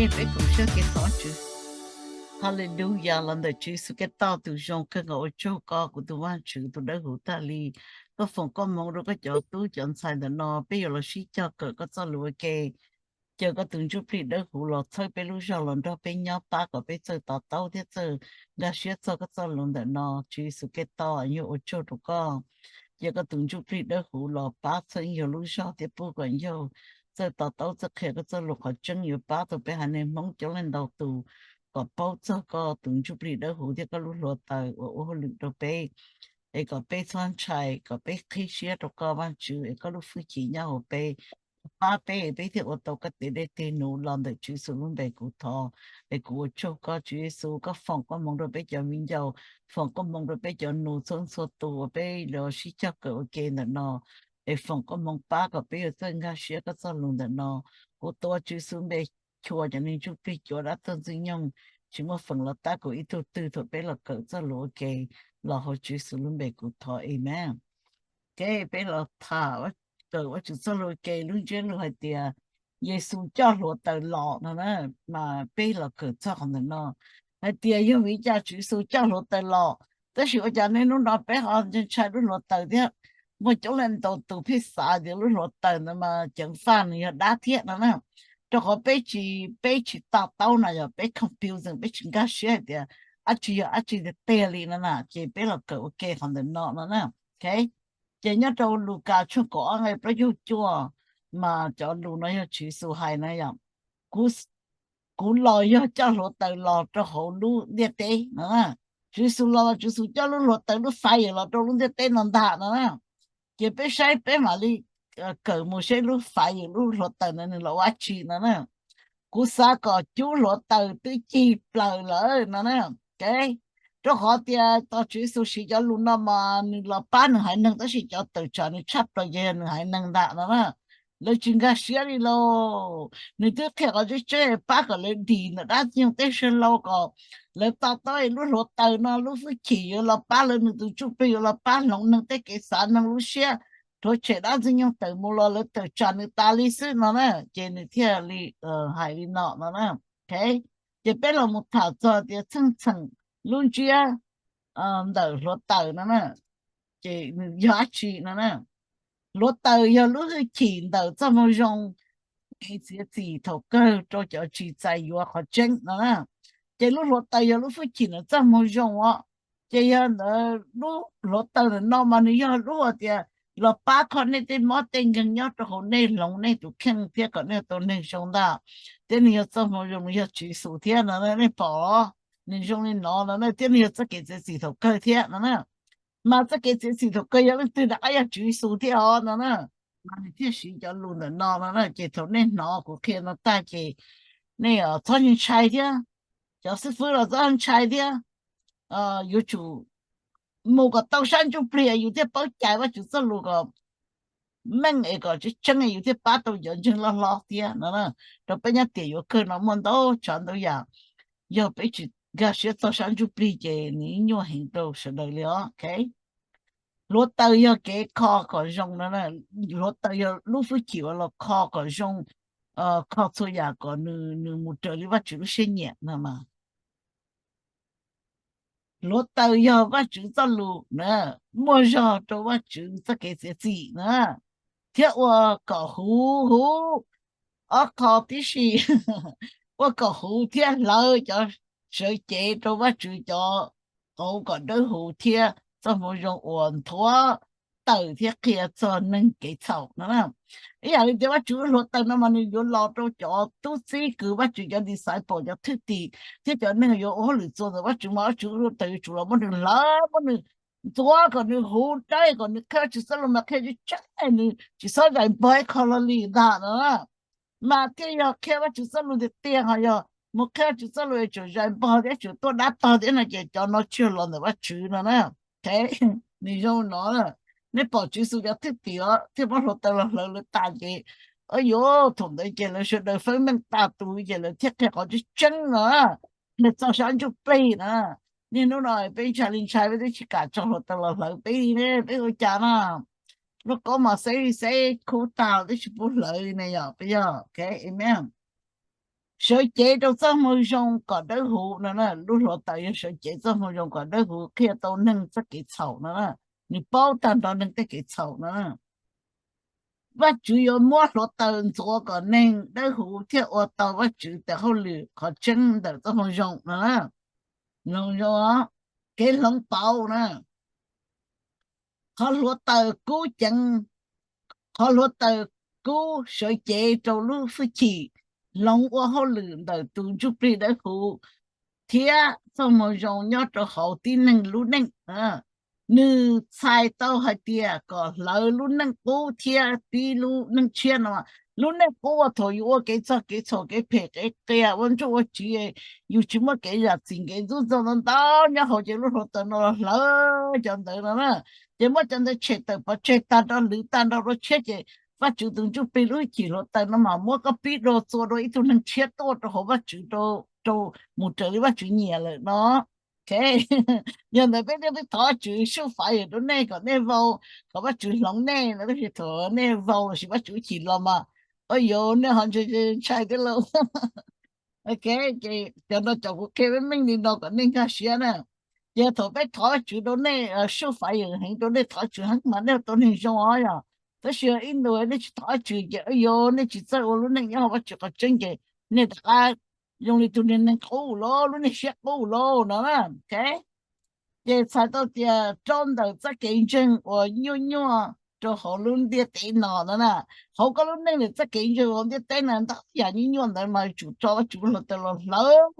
Peb koom siab kev thov Tswv. Haleluya, los ntawm Tswv Yexus Khetos tus zoo kawg nkaus, ua tsaug koj kuv tus Vajtswv tus dawb huv tag li. Koj foom koj hmoov rau koj cov tub cov ntxhais ntawm no, peb yuav los sib cog kawm koj txoj lus ua ke. Caw koj tus ntsuj plig dawb huv los txhawb peb lub zog los nrog peb nyob, pab kom peb txawj to taub thiab txawj nkag siab txog koj txoj lus ntawm no. Tswv Yexus Khetos, yog ua tsaug rau koj. Caw koj tus ntsuj plig dawb huv los pab txhawb yog lub zog thiab pub kom yog txawj to taub txawj qhia koj txoj lus qhov tseeb, yuav pab tau peb haiv neeg Hmoob coob leej ntau tus kom paub txog koj tus ntsuj plig dawb huv thiab koj lub hluav taws uas ua hauj lwm rau peb, es kom peb txhob ntshai, kom peb qhib siab rau koj Vajtswv, es koj lub hwj chim nyob hauv peb, pab peb es peb thiaj ua tau koj tes dej tes num. Los ntawm Tswv Yexus lub npe kuv thov, es kuv ua tsaug koj Tswv Yexus. Koj foom koj hmoov rau peb cov viv ncaus, foom koj hmoov rau peb cov nus txhua txhua tus uas peb los sib cog kawm ua ke ntawm no, es foom koj hmoov pab kom peb yuav txawj nkag siab koj txoj lus ntawm no. Kuv tuav Tswv Yexus npe chua cov neeg ntsuj plig, cua dab tuag ntxwg nyoog tsis muaj feem los tab kuv ib tug twg thaum peb los kawm txoj lus ua ke. Los hauv Tswv Yexus lub npe kuv thov, amen. Kev peb los tham, kawm Vajtswv txoj lus ua ke, lub ntsiab lus hais tias Yexus coj hluav taws los no na, mas peb los kawm txog qhov ntawm no hais tias yog vim li cas Tswv Yexus coj hluav taws los. Tab sis ua cas niaj hnub no peb ho ntshai lub hluav taws thiab? Muaj coob leej ntau tus pheej xav tias lub hluav taws ntawd mas ceev faj nws yog dab thiab no na. Rau qhov peb tsis, peb tsis to taub no, yog peb confuse, peb tsis nkag siab hais tias dab tsi yog dab tsi tiag tiag li no na, ces peb los kawm ua ke qhov ntawm no no na. Ces nyob rau Lukas tshooj kaum ob nqe plaub caug cuaj, mas cov lus no yog Tswv Yexus hais na, yog kuv los yog coj hluav taws los rau hauv lub ntiaj teb no. Tswv Yexus los, Tswv Yexus coj lub hluav taws lub fire los rau lub ntiaj teb no ntag no na. Ces peb saib peb mam li kawm mus seb lub fire lub hluav taws no nws los ua dab tsi no na. Kuv xav kom cub hluav taws twb cig plaws lawm no na. Rau qhov tias tos Tswv Yexus siv cov lus no mas nws los pab nws haiv neeg, tab sis cov tawm tsam nws tshaj plaws ces yog nws haiv neeg ntag no na. Lawv tsis nkag siab li lauj. Nws twb qhia qhov tseeb tseeb pab kom lawv dim ntawm dab tsi yog tej sawv hlau, kom lawv to taub lub hluav taws no lub hwj chim yuav los pab lawv, nws tus ntsuj plig yuav los pab hloov neeg tej kev xav neeg lub siab, rhuav tshem dab ntxwg nyoog tawm mus los lawv tawm tsam nws tas li xwb no na. Ces nws thiaj li hais li no no na. Ces peb los mus tham txog tias txheej txheem lub ntsiab ntawm hluav taws no na, ces nws yog dab tsi no na. Hluav taws yog lub hwj chim ntawm txoj moo zoo, kev txiav txim thaum kawg rau cov tsis txais yuav qhov tseeb no na. Ces lub hluav taws yog lub hwj chim ntawm txoj moo zoo os. Ces yog ntawd lub hluav taws ntawm no mas nws yog lub tias los pab kho nej tej mob tej nkeeg nyob rau hauv nej, hloov nej tus kheej thiab kom nej tau neeg zoo ntag. Thiab nws yog txoj moo zoo, nws yog Tswv Yexus thiab no, nej pom nws zoo li no no, thiab nws yog txoj kev txiav txim thaum kawg thiab no na. Mas txoj kev txiav txim thaum kawg yog leej twg? Rov qab yog Tswv Yexus thiab os no na. Mas nws thiaj siv cov lus ntawm no no na. Ces thaum nej hnov kuv qhia no tag ces nej txhob ntshai thiab, cov xib fwb los txhob ntshai thiab. Yuav tsum mus kom tau sab ntsuj plig yus thiaj paub cai Vajtswv txoj lus kom meej es kom tseeb tseeb yus thiaj pab tau cov ntseeg loj hlob thiab no. Rau peb nyob tiam yuav kawg no muaj ntau tsav ntau yam, yog peb tsis nkag siab txog sab ntsuj plig ces nws nyuaj heev rau sawv daws li os. Hluav taws yog kev kho kom zoo no, hluav taws yog lub hwj chim uas los kho kom zoo, kho txhua yam kom nws mus raws li Vajtswv lub siab nyiam no mas. Hluav taws yog Vajtswv txoj lus na, muaj zog rau Vajtswv txoj kev txiav txim na, thiab ua kom huv huv ob qho tib si, ua kom huv thiab hlawv cov sawv cev rau Vajtswv cov qauv kom dawb huv thiab txoj moo zoo uas nthuav tawm thiab qhia txog neeg kev txhaum no na. Ib yam li tias Vajtswv lub hluav taws no mas nws yuav los rau cov tub txib kwv Vajtswv, cov disciple, cov thwj tim thiab cov neeg yuav ua hauj lwm txuas ntawm Vajtswv mas Vajtswv lub hluav taws yuav tsum los muab nws hlawv, muab nws ntxuav kom nws huv dawb, kom nws qhia Vajtswv txoj lus mas qhia tseeb tseeb, nws tsis txhob zais npog ib qho hlo li ntag no na. Mas thiaj yog qhia Vajtswv txoj lus tiag tiag, ho yog mus qhia Vajtswv txoj lus es tseem zais npog thiab tseem tuaj dab tog thiab no ces cov no tsis yog los ntawm Vajtswv no na. Nws zoo no, nej pom Tswv Yexus cov thwj tim thiaj muab hluav taws los hlawv lawv tas ces, yuav thaum ntawd ces lawv sawv daws feeb meej tas tus ces lawv thiaj qhia qhov tseeb tseeb no, qhia txog sab ntsuj plig na. Niaj hnub no peb ntshai li ntshai peb twb tsis kam tso hluav taws los hlawv peb li ne, peb ua cas no? Lub kaub mas xeb li xeb khub tag los twb tsis pub hlawv li ne, yog peb yog, ok, amen. sawv cev rau txoj moo zoo kom dawb huv no na. Lub hluav taws yog sawv cev txoj moo zoo kom dawb huv, qhia tau neeg txoj kev txhaum no na. Nws paub tag nrho neeg tej kev txhaum no na. Vajtswv yuav muab hluav taws ntxuav kom neeg dawb huv thiaj ua tau Vajtswv tes hauj lwm qhov tseeb ntawm txoj moo zoo no na. Zoo zoo, kev hloov pauv na. Qhov hluav taws kub ceev, qhov hluav taws kub sawv cev rau lub hwj chim hloov ua hauj lwm ntawm tus ntsuj plig dawb huv thiab txoj moo zoo nyob rau hauv tib neeg lub neej. Nws txhais tau hais tias kom hlawv lub neej qub thiab pib lub neej tshiab no. Lub neej qub uas thaum yus ua kev txog kev txhaum kev phem kev qias ua ntsuj ua tsiv, yus tsis muaj kev zam txim kev ntxub ntxaug ntau ntau nyob hauv ces lub hluav taws no los hlawv cov ntawd no na. Ces muab cov ntawd tshem tawm pov tseg tag nrho lwv tag nrho dua tshiab ces Vajtswv tus ntsuj plig lub hwj chim hluav taws no mas muab koj pib dua txua dua ib tug neeg tshiab tuaj rau hauv Vajtswv, rau, mus raws li Vajtswv nyiam lawm no. Ok, yog ntawd peb thiaj pib thov Vajtswv sub fire rau nej kom nej vau, kom Vajtswv hloov nej no. Tab sis thaum nej vau lossis Vajtswv lub hwj chim los mas, ua yuav nej ho ntshai thiab lauj. Ok, ces cov no cov kuv qhia meej meej li no kom nej nkag siab na. Ces thaum peb thov Vajtswv rau nej, sub fire heev rau nej, thov Vajtswv heev mas nej ua tau neeg zoo os yom. Tab sis ib ntus nej tsis thov Vajtswv ces ua yuav nej tsis txawj ua lub neej nyob hauv Vajtswv qhov tseeb ces nej rov qab zoo li tus neeg qub lauj, lub neej siab qub lauj no na. Ok, ces txhais tau tias rau ntawm txoj kev ntseeg uas nyuaj nyuaj rau hauv lub ntiaj teb no no na. Hauv koj lub neej ntawm txoj kev ntseeg hauv ntiaj teb no ntau yam nyuaj nyuaj ntawd mas yuav tsum tso Vajtswv hluav taws los hlawv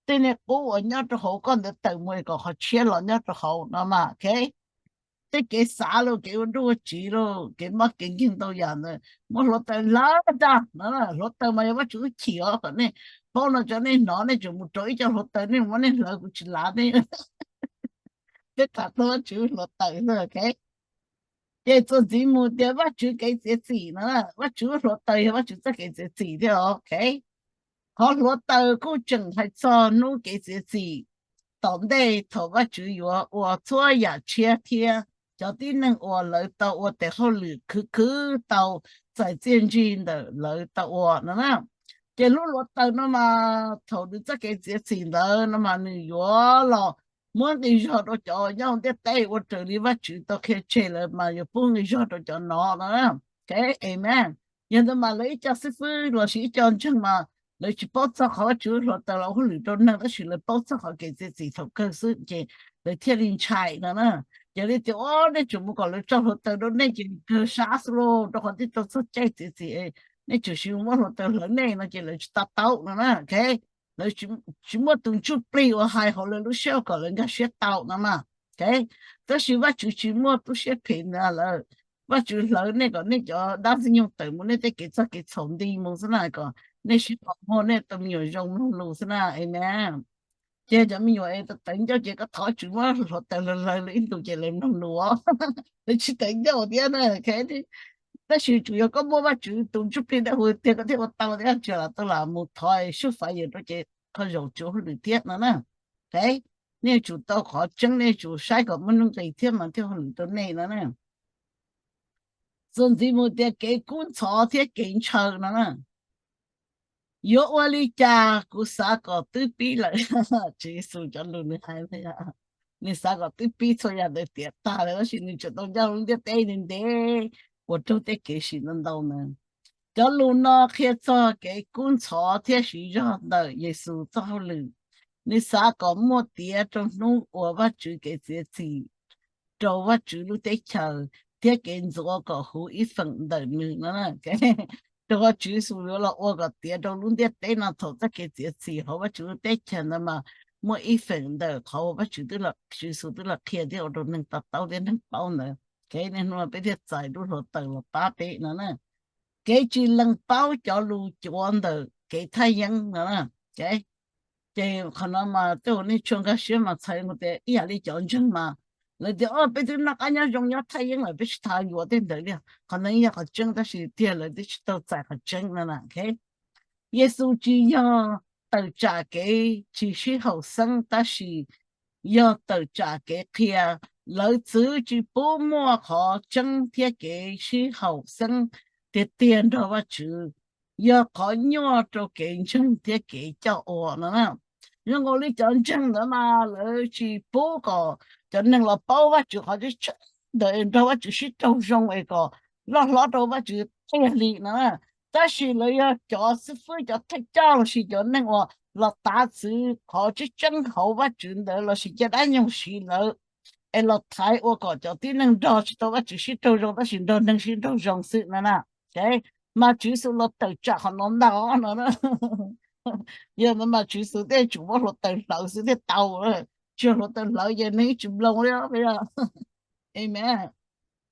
tej neeg qub uas nyob rau hauv koj ntawd tawm mus kom qhov tshiab los nyob rau hauv no mas. Ok, tej kev xav los kev ua nruj ua tsiv los kev mob kev nkeeg ntau yam ntawd muab hluav taws hlawv tag no. Hluav taws mas yog Vajtswv lub hwj chim os, kom nej paub no tso, nej hnov nej tseem mus rau ib co hluav taws nej muab nej hlawv kuv tsis lav nej. Peb tham txog Vajtswv hluav taws xwb. Ok, ces txuas ntxiv mus tias Vajtswv kev txiav txim no, Vajtswv hluav taws yog Vajtswv txoj kev txiav txim thiab. Ok, qhov hluav taws kuj tseem hais txog hnub kev txiav txim tom ntej thaum Vajtswv yuav ua txhua yam tshiab thiab cov tib neeg uas lawv tau ua tes hauj lwm khwv khwv tau txais txiaj ntsig ntawm lawv tau ua no na. Ces lub hluav taws no mas thaum nws txoj kev txiav txim ntawd no mas nws yuav los muab nqi zog rau cov nyob hauv ntiaj teb ua raws li Vajtswv tau qhia tseg lawm mas yuav pub nqi zog rau cov no no na. Ok, amen. Yog ntawd mas lawv ib co xib fwb lossis ib co ntseeg mas lawv tsis paub txog qhov Vajtswv hluav taws los ua hauj lwm rau neeg, tab sis lawv paub txog qhov kev txiav txim thaum kawg xwb ces lawv thiaj li ntshai no na. Ces li tias, o, nej tseem mus kom lawv tso hluav taws rau nej ces kawg sab xwb lauj, rau qhov twb tau txog caij txiav txim, nej tseem sim muab hluav taws hlawv nej no ces lawv tsis to taub no na. Ok, lawv tsis muaj tus ntsuj plig uas hais hauv lawv lub siab kom lawv nkag siab tau no mas. Ok, tab sis Vajtswv tsis muaj lub siab phem ntawd lawm. Vajtswv hlawv nej kom nej cov dab ntxwg nyoog tawm mus, nej tej kev txog kev txhaum nti mus xwb na, kom nej sib pom muag, nej tau me nyuam zoo mloog lus xwb na. Amen. Ces cov me nyuam es tawv ncauj ces koj thov Vajtswv muab hluav taws hlawv hlawv lawv ib ntus ces lawv mloog lus, lawv tsis tawv ncauj thiab na. Tab sis tsuas yog koj muaj Vajtswv tus ntsuj plig dawb huv tiag koj thiaj ua tau thiab, tsis lam tau lam mus thov sub fire rau ces qhov zaum tsis ua hauj lwm thiab no na. Ok, nej yuav tsum tau qhov tseeb, nej yuav tsum saib kom muaj nuj nqis thiab mas thiaj ua hauj lwm rau nej no na. Txuas ntxiv mus tias kev kub ntxhov thiab kev ntshaw no na. Yuav ua li cas kuv xav kom twb pib lawm. Tswv Yexus cov lus nws hais, nws xav kom twb pib txhua yam ntawd tiav tag lawm, tab sis nws tseem tau nyob lub ntiaj teb ntev ntev ua raug tej kev sim ntau ntau ntawd. Cov lus no qhia txog kev kub ntxhov thiab siv zog ntawm Yexus txoj hauj lwm. Nws xav kom muaj tiav rau hnub uas Vajtswv kev txiav txim rau Vajtswv lub teb chaws thiab kev ntxuav kom huv ib feem ntawm nws no. Rau qhov Tswv Yexus yuav los ua kom tiav rau lub ntiaj teb no thaum txoj kev txiav txim hauv Vajtswv lub teb chaws ntawd mas muaj ib feem ntawm qhov uas Vajtswv twb, Tswv Yexus twb los qhia thiab ua rau neeg to taub thiab neeg paub ntawd. Kev niaj hnub no peb thiaj txais lub hluav taws los pab peb no na. Kev tsis lees paub cov lus cuav ntawm kev thaj yeeb no. Ces qhov no mas tej uas nej tshua nkag siab mas txhais tias ib yam li cov ntseeg mas lawv tias, o, peb twb noj qab nyob zoo nyob thaj yeeb lawm, peb tsis tas yuav tej ntawd li. Qhov no yog qhov tseeb tab sis tiag lawv twb tsis tau txais qhov tseeb no na. Yexus tsis yog tawm tsam kev tsis sib haum xeeb tab sis yog tawm tsam kev qhia lawv txwv tsis pub muaj qhov tseeb thiab kev sib haum xeeb tiag tiag nrog Vajtswv. yog qhov nyuaj rau kev ntseeg thiab kev coj ua no na. Zoo nkaus li cov ntseeg ntawd mas lawv tsis pub kom cov neeg los paub Vajtswv qhov tseeb ntawd es nrog Vajtswv sib raug zoo es kom loj hlob rau Vajtswv tiag li no na. Tab sis lawv yog cov xib fwb, cov thawj coj lossis cov neeg uas los tav txwv qhov tseeb tseeb hauv Vajtswv ntawd lossis cia dab nyoog siv lawv es los thaiv ua kom cov tib neeg nrog tsis tau Vajtswv sib raug zoo tab sis nrog neeg sib raug zoo xwb no na. Mas Tswv Yexus los tawm tsam qhov no ntag no. Yog ntawd mas Tswv Yexus thiaj tsum muab hluav taws hlawv xwb thiaj tau. Tsis yog hluav taws hlawv ces neeg ib tsis mloog li. Amen.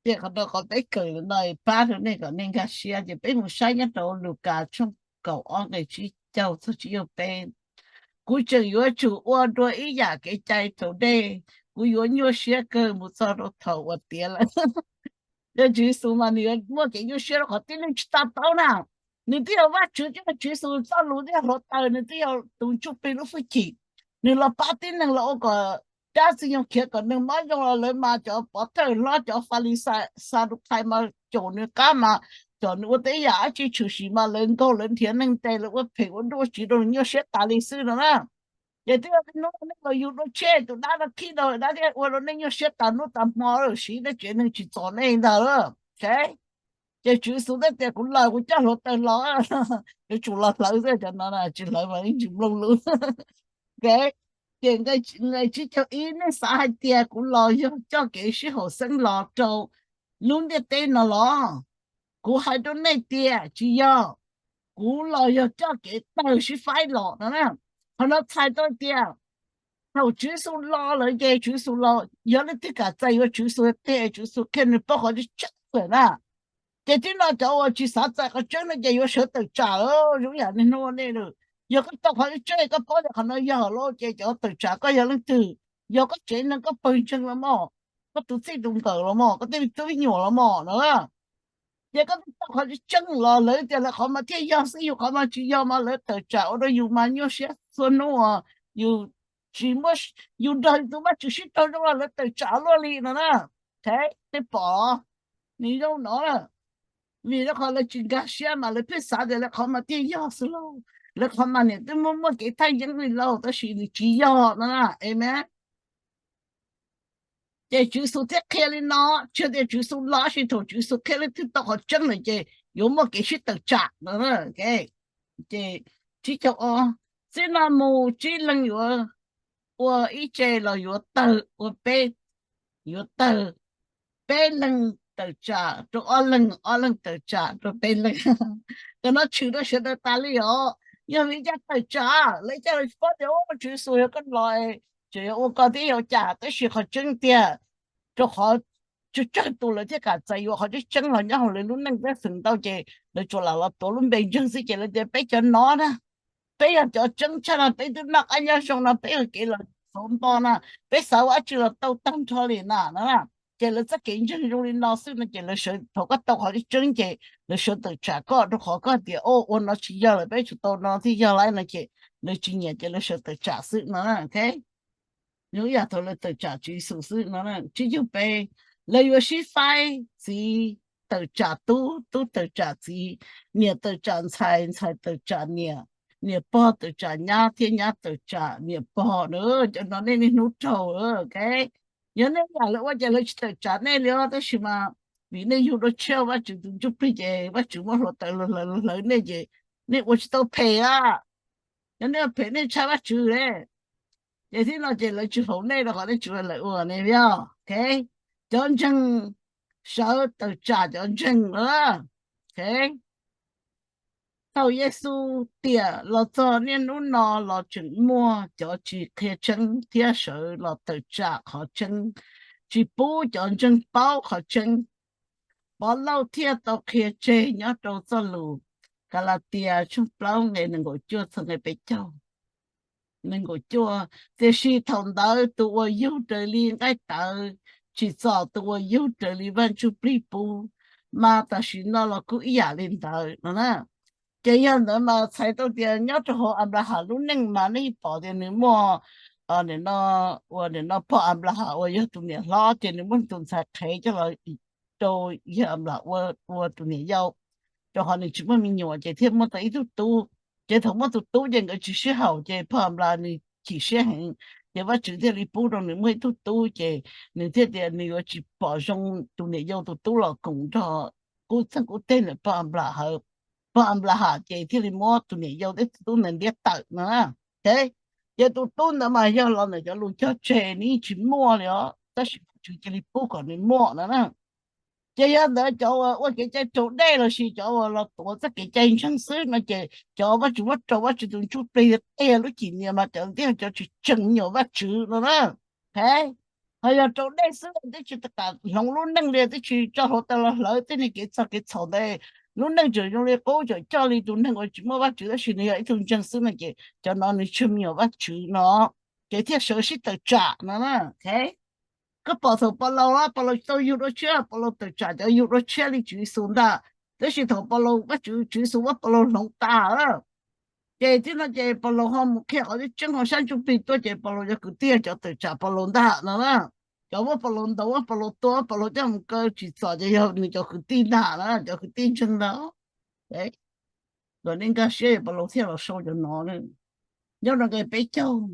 Ces qhov no qhov peb kawm no pab rau nej kom nej nkag siab. Ces peb mus saib nyob rau Lukas tshooj kaum ob nqe tsib caug txog tsib caug peb. Kuv tseem yuav tsum ua dua ib yam kev cai raus dej, kuv yuav nyuaj siab kawg mus txog rau thaum uas tiav lawm. Yog Tswv Yexus mas nws yuav muaj kev nyuaj siab rau qhov tib neeg tsis to taub na. Nws twb yog Vajtswv, twb yog Tswv Yexus txoj lus, twb yog hluav taws, nws twb yog tus ntsuj plig lub hwj chim. Nws los pab tib neeg los ua kom dab Ntxwg Nyoog khiav kom neeg mob zoo los lawv mas cov pov thawj hlob cov Falixais Xadukhais mas caum nws qab mas kom nws ua tej yam dab tsi tshwm sim mas lawv nkaug lawv nrhiav neeg ntes lawv ua phem ua nruj tsiv rau nws nyuaj siab tas li xwb no na. Ces twb yog hnub nej los yug dua tsheb tus dab no khib rau dab thiab ua rau nej nyuaj siab tas hnub tas hmo lawm, siv nej tsev neeg tsis txom nej ntag lawm. Ces Tswv Yexus thiaj tias kuv los kuv coj hluav taws los, yuav tsum los hlawv xwb, cov no tsis hlawv mas yeej tsis mloog lus. Ces nqe tsib caug ib, nej xav hais tias kuv los yog coj kev sib haum xeeb los rau lub ntiaj teb no los? Kuv hais rau nej tias tsis yog, kuv los yog coj kev tawg sib faib los no na. Qhov no txhais tau tias thaum Tswv Yexus los lawm ces Tswv Yexus los yog leej twg kam txais yuav Tswv Yexus tiag, Tswv Yexus qhia nws paub qhov tseeb lawm na. Ces tib no cov uas tsis xav txais qhov tseeb no ces yuav sawv tawm tsam lawm. Zoo yam niaj hnub nej lawm, yog koj tau qhov tseeb koj paub tias qhov no yog lawm ces cov tawm tsam koj yog leej twg? Yog koj tsev neeg, koj pawg ntseeg los mog, koj tus txij tus nkawm los mog, koj tej me tub me nyuam los mog no. Ces koj twb tau qhov tseeb los lawv tias lawv qhov mas thiaj yog xwb, yus qhov mas tsis yog mas lawv tawm tsam ua rau yus mas nyuaj siab txhua hnub, yus tsis muaj, yus nrog yus tus Vajtswv sib raug zoo los lawv tawm tsam luaj li no na. Tej pom nws zoo no na, vim rau qhov lawv tsis nkag siab mas lawv pheej xav tias lawv qhov mas thiaj yog xwb lauj, lawv qhov mas niam twb muaj muaj kev thaj yeeb li lauj, tab sis nws tsis yog no na. Amen. Ces Tswv Yexus thiaj qhia li no, tsis tias Tswv Yexus los sis thaum Tswv Yexus qhia leej twg tau qhov tseeb lawm ces yuav muaj kev sib tawm tsam no. Ces tsib caug ob, txij no mus tsib leeg yuav ua ib tse los yuav tawg, ua peb, yuav tawg, peb leeg tawm tsam rau ob leeg, ob leeg tawm tsam rau peb leeg. Qhov no tshwm rau sawv daws tas li os. Yog vim cas tawm tsam, lawv caj los tsis paub tias Tswv Yexus yog koj los tseem yuav ua koj thiab yuav cas, tab sis qhov tseeb tiag, rau qhov tsawg tsawg tus lawv thiaj kam txais yuav qhov tseeb tseeb los nyob hauv lawv lub neej thiab feem ntau ces lawv tsuas lam los tuav lub npe ntseeg xwb ces lawv tias peb cov no na, peb yog cov tseeb tshaj no, peb twb noj qab nyob zoo no, peb yog kev los xauv npo na, peb xav ua dab tsi los tau tag nrho li na no. Ces lawv txoj kev ntseeg zoo li no xwb no ces lawv sawv, thaum koj tau qhov tseeb ces lawv sawv tawm tsam koj rau qhov koj tias ua no tsis yog lawm, peb tsum tau no thiaj yog lawm no ces lawv tsis nyiam ces lawv sawv tawm tsam xwb no. Zoo ib yam thaum lawv tawm tsam Tswv Yexus xwb no. Tsib caug peb, lawv yuav sib faib, txiv tawm tsam tub, tub tawm tsam txiv, niam tawm tsam ntxhais, ntxhais tawm tsam niam, niam pog tawm tsam nyab thiab nyab tawm tsam niam pog na. Cov no nej niaj hnub raug. Yog nej yam lawv ua ces lawv tsis tawm tsam nej li os, tab sis mas vim nej yug dua tshiab Vajtswv tus ntsuj plig ces Vajtswv muab hluav taws hlawv nej ces nej ua tsis tau phem a. Yog nej ua phem nej tshaj Vajtswv li. Ces tib no ces lawv tsis haum nej rau qhov nej tsis ua lawv ua ne yog. Cov ntseeg sawv tawm tsam cov ntseeg na. Thaum Yexus tiam los txog niaj hnub no los tseem muaj cov tsis qhia tseeb thiab sawv los tawm tsam qhov tseeb, tsis pub cov ntseeg paub qhov tseeb. Pov Lauj thiaj tau qhia tseg nyob rau txoj lus Kalatias tshooj plaub nqe nees nkaum cuaj txog nqe peb caug. Nees nkaum cuaj, tiam sis thaum ntawd tus uas yug raws li nqaij tawv tsim txom tus uas yug raws li Vaj Ntsujplig pub, mas tam sim no los kuj ib yam li ntawd no na. Ces yog ntawd mas txhais tau tias nyob rau hauv Anplaham lub neej mas nej pom tias nws muaj nim no, uas nim no pog Anplaham uas yog tus niam hlob ces nws muaj tus ntxhais qhev coj los rau yawg Anplaham ua tus niam yau. rau qhov nws tsis muaj me nyuam ces thiaj muaj tau ib tug tub. Ces thaum muaj tus tub ces nkawd tsis sib haum ces pog Anplas nws chim siab heev, ces Vajtswv thiaj li pub rau nws muaj ib tug tub ces nws thiaj tias nws yuav tsis pom zoo tus niam yau tus tub los koom nrog qub txeeg qub teg ntawm pog Anplas hawv. Pog Anplas Has ces thiaj li muab tus niam yau thiab tus tub ntawd ntiab tawm no. Ces tus tub ntawd mas yog los ntawm cov lus cog tseg nws yeej tsis muaj li os, tab sis Vajtswv cia li pub kom nws muaj no na. Ces yog ntawd cov uas ua kev cai raus dej los sis cov uas los tuav txoj kev cai ntseeg xwb no ces cov Vajtswv muab rau Vajtswv tus ntsuj plig tiag tiag lub cim nias mas cov ntawd thiaj cov tsis tseem me nyuam Vajtswv no na. Ho yog raus dej xwb twb tsis kam hloov lub neej li, twb tsis tso hluav taws los hlawv tej niag kev txog kev txhaum ntawd, lub neej tseem zoo li qub, tseem coj li tus neeg uas tsis muaj Vajtswv tab sis nws yog ib tug ntseeg xwb no ces cov no nws tsis yog me nyuam Vajtswv no, ces thiaj sawv sib tawm tsam no na. Koj pom thaum Paulus, Paulus tsis tau yug dua tshiab, Paulus tawm tsam cov yug dua tshiab li Tswv Yexus ntag. Tab sis thaum Paulus, Vajtswv, Tswv Yexus muab Paulus hloov tas, ces tib no ces Paulus ho mus qhia qhov tseeb hauv sab ntsuj plig tuaj ces Paulus cov kwv tij cov tawm tsam Paulus ntag no na. Cov muab Paulus ntaus, muab Paulus tua, muab Paulus coj mus kaw tsim txom ces yog nws cov kwv tij ntag na, cov kwv tij ntseeg ntag. Kom nej nkag siab, Paulus thiaj los sau cov no. Nyob rau nqe peb caug,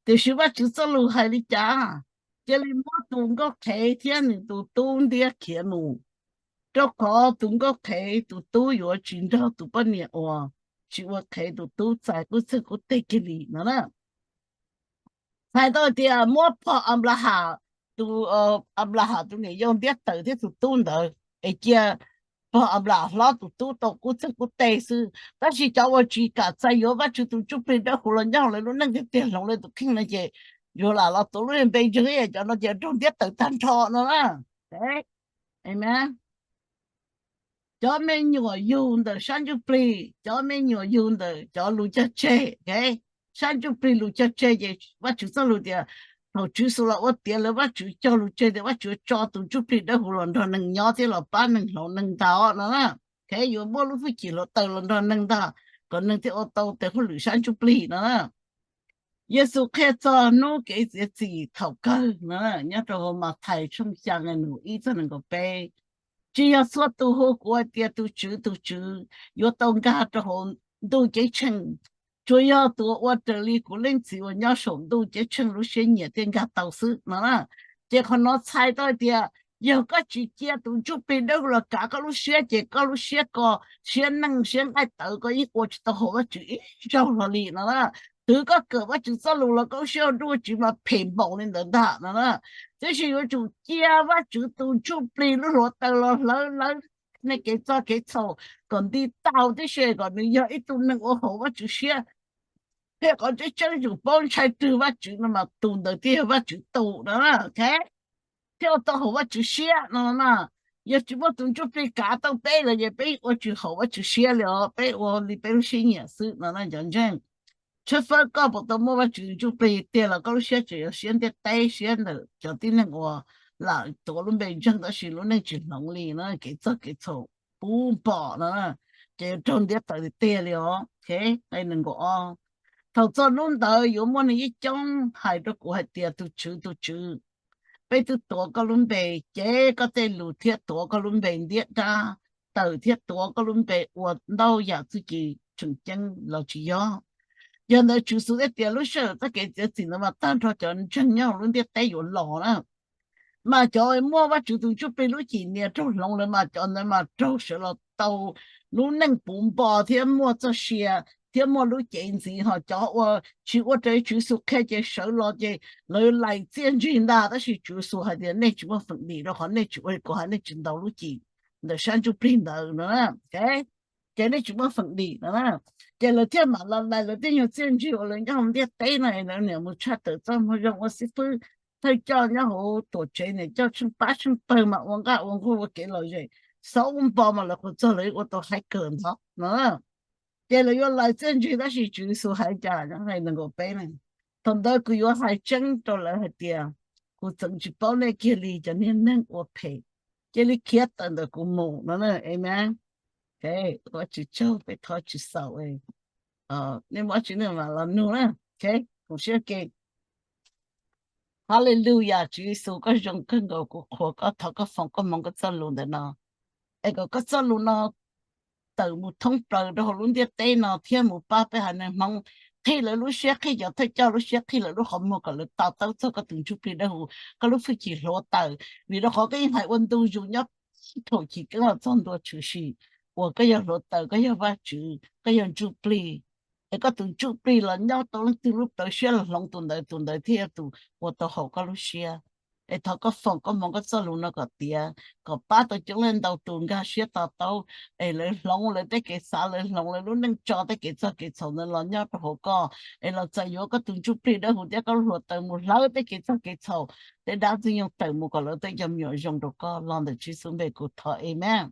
tiam sis Vajtswv txoj lus hais li cas? Cia li muab tus nkauj qhev thiab nws tus tub ntiab khiav mus, rau qhov tus nkauj qhev tus tub yuav tsis nrog tus poj niam uas tsis ua qhev tus tub txais qub txeeg qub teg kiag li no na. Txhais tau tias muab pog Anplahas, tus Anplahas tus niam yau ntiab tawm thiab tus tub ntawd es cia pog Anplahas hlob tus tub tau qub txeeg qub teg xwb. Tab sis cov uas tsis kam txais yuav Vajtswv tus ntsuj plig dawb huv los nyob hauv lawv lub neej tiag tiag hloov lawv tus kheej no ces yuav lam los tuav lub npe ntseeg, cov no ces raug ntiab tawm tag nrho no na. Cov me nyuam yug ntawm sab ntsuj plig, cov me nyuam yug ntawm cov lus cog tseg, sab ntsuj plig lus cog tseg ces Vajtswv txoj lus tias thaum Tswv Yexus los ua tiav lawv, Vajtswv cog lus tseg tias Vajtswv tso tus ntsuj plig dawb huv los nrog neeg nyob thiab los pab neeg hloov neeg ntag no na. Yuav muaj lub hwj chim hluav taws los nrog neeg ntag, kom neeg thiaj ua tau tes hauj lwm sab ntsuj plig no na. Yexus qhia txog hnub kev txiav txim thaum kawg no nyob rau hauv Mathais tshooj xya nqe nees nkaum ib txog nees nkaum peb. Tsis yog txhua tus hu kuv hais tias tus Tswv, tus Tswv yuav tau nkag rau hauv ntuj ceeb tsheej, tsuas yog tus uas ua raws li kuv Leej Txiv uas nyob saum ntuj ceeb tsheej lub siab nyiam thiaj nkag tau xwb no na. Ces qhov no txhais tau hais tias yog koj tsis cia tus ntsuj plig dawb huv los kav koj lub siab ces koj lub siab ko, siab neej siab nqaij tawv, koj yeej ua tsis tau haum Vajtswv ib zaug hlo li no na. Twb koj kawm Vajtswv txoj lus los koj lub siab ua dua tsis mas phem npaum li ntawd ntag no na. Tiam sis yuav tsum cia Vajtswv tus ntsuj plig lub hluav taws los hlawv lawv nej kev txoj kev txhaum kom nti tau tib si, kom nws yog ib tug neeg ua haum Vajtswv siab, thiab qhov tseeb tseeb yus paub ntshai twg Vajtswv no mas tus ntawd thiaj yog Vajtswv tus no. Thiaj ua tau haum Vajtswv siab no na. Yog tsis muaj tus ntsuj plig kav tau peb lawm ces peb ua tsis haum Vajtswv siab li os, peb ua li peb lub siab nyiam xwb no na cov ntseeg. Tshawb fawb koj puas tau muaj Vajtswv tus ntsuj plig tiag los koj lub siab tseem yog siab ntiaj teb, siab ntawm cov tib neeg uas lam tuav lub npe ntseeg tab sis lub neej tsis hloov li no, kev txog kev txhaum puv npo no, ces yuav raug ntiab tawm tiag tiag li os. Nqe nees nkaum ob, thaum txog hnub ntawd yuav muaj neeg ib coob hais rau kuv hais tias tus Tswv, tus Tswv, peb twb tuav koj lub npe cev koj tej lus thiab tuav koj lub npe ntiab dab tawm thiab tuav koj lub npe ua ntau yam txuj ci tseem ceeb los tsis yog? Yog ntawd Tswv Yexus thiaj tias lub sij hawm txoj kev txiav txim ntawd mas tag nrho cov ntseeg nyob hauv lub ntiaj teb yuav los na. Mas cov muaj Vajtswv tus ntsuj plig lub cim nias raug hloov lawm mas cov ntawd mas raug sawv los tau lub neej puv npo thiab muaj txoj sia thiab muaj lub cev ntxiv, ho cov uas tsis ua raws li Tswv Yexus qhia ces sawv los ces lawv lais txiaj ntsig ntag. Tab sis Tswv Yexus hais tias nej tsis muaj feem dim rau qhov nej tsis ua li kuv hais, nej tsis ntaus lub cim ntawm sab ntsuj plig ntawd no. Ces nej tsis muaj feem dim no. Ces lawv thiaj mam los lais lawv tej nyuag txiaj ntsig uas lawv nyob hauv ntiaj teb no, lawv niam mus tshaj tawm txoj moo zoo ua xib fwb thawj coj nyob hauv tuam tsev, niam coj tsheej pab tsheej pawg mas ua nqaj ua nqug ua kev lom zem, xauj npo mas lawv qhuas txog lawv ua tau hacker ntawd no. Ces lawv yuav lais txiaj ntsig tab sis Tswv Yexus hais cas? Nqe nees nkaum peb na, thaum ntawd kuv yuav hais tseeb rau lawv hais tias kuv txeev tsis paub nej kiag li cov niag neeg ua phem, cia li khiav tawm ntawm kuv mus no. Amen. Ua tsis tsaug, peb thov tsis xaus, nej muaj tsis nej mam los nug na. Koom siab ke. Hallelujah, Tswv Yexus koj zoo kawg nkaus, kuv qhuas koj, thov koj foom koj hmoov koj txoj lus ntawm no, es kom koj txoj lus no tawm mus thoob plaws rau hauv lub ntiaj teb no thiab mus pab peb haiv neeg Hmoob, qhib lawv lub siab, qhib cov thawj coj lub siab, qhib lawv lub qhov muag kom lawv to taub txog koj tus ntsuj plig dawb huv, koj lub hwj chim hluav taws, vim rau qhov koj yeej hais ua ntu zus nyob thaum chiv keeb los txog ntua tshwm sim uas koj yog hluav taws, koj yog Vajtswv, koj yog ntsuj plig. Es koj tus ntsuj plig los nyob rau leej twg lub plawv siab los hloov tus ntawd, tus ntawd thiaj yog tus ua tau haum koj lub siab. Es thov koj foom koj hmoov koj txoj lus no kom tiav, kom pab tau coob leej ntau tus nkag siab to taub, es lawv hloov lawv tej kev xav, lawv hloov lawv lub neej tso tej kev txog kev txhaum ntawd los nyob rau hauv koj, es los txais yuav koj tus ntsuj plig dawb huv thiab koj lub hluav taws mus hlawv tej kev txog kev txhaum, tej dab ntxwg nyoog tawm mus kom lawv tej cov me nyuam zoo rau koj. Los ntawm Tswv Yexus npe kuv thov, amees.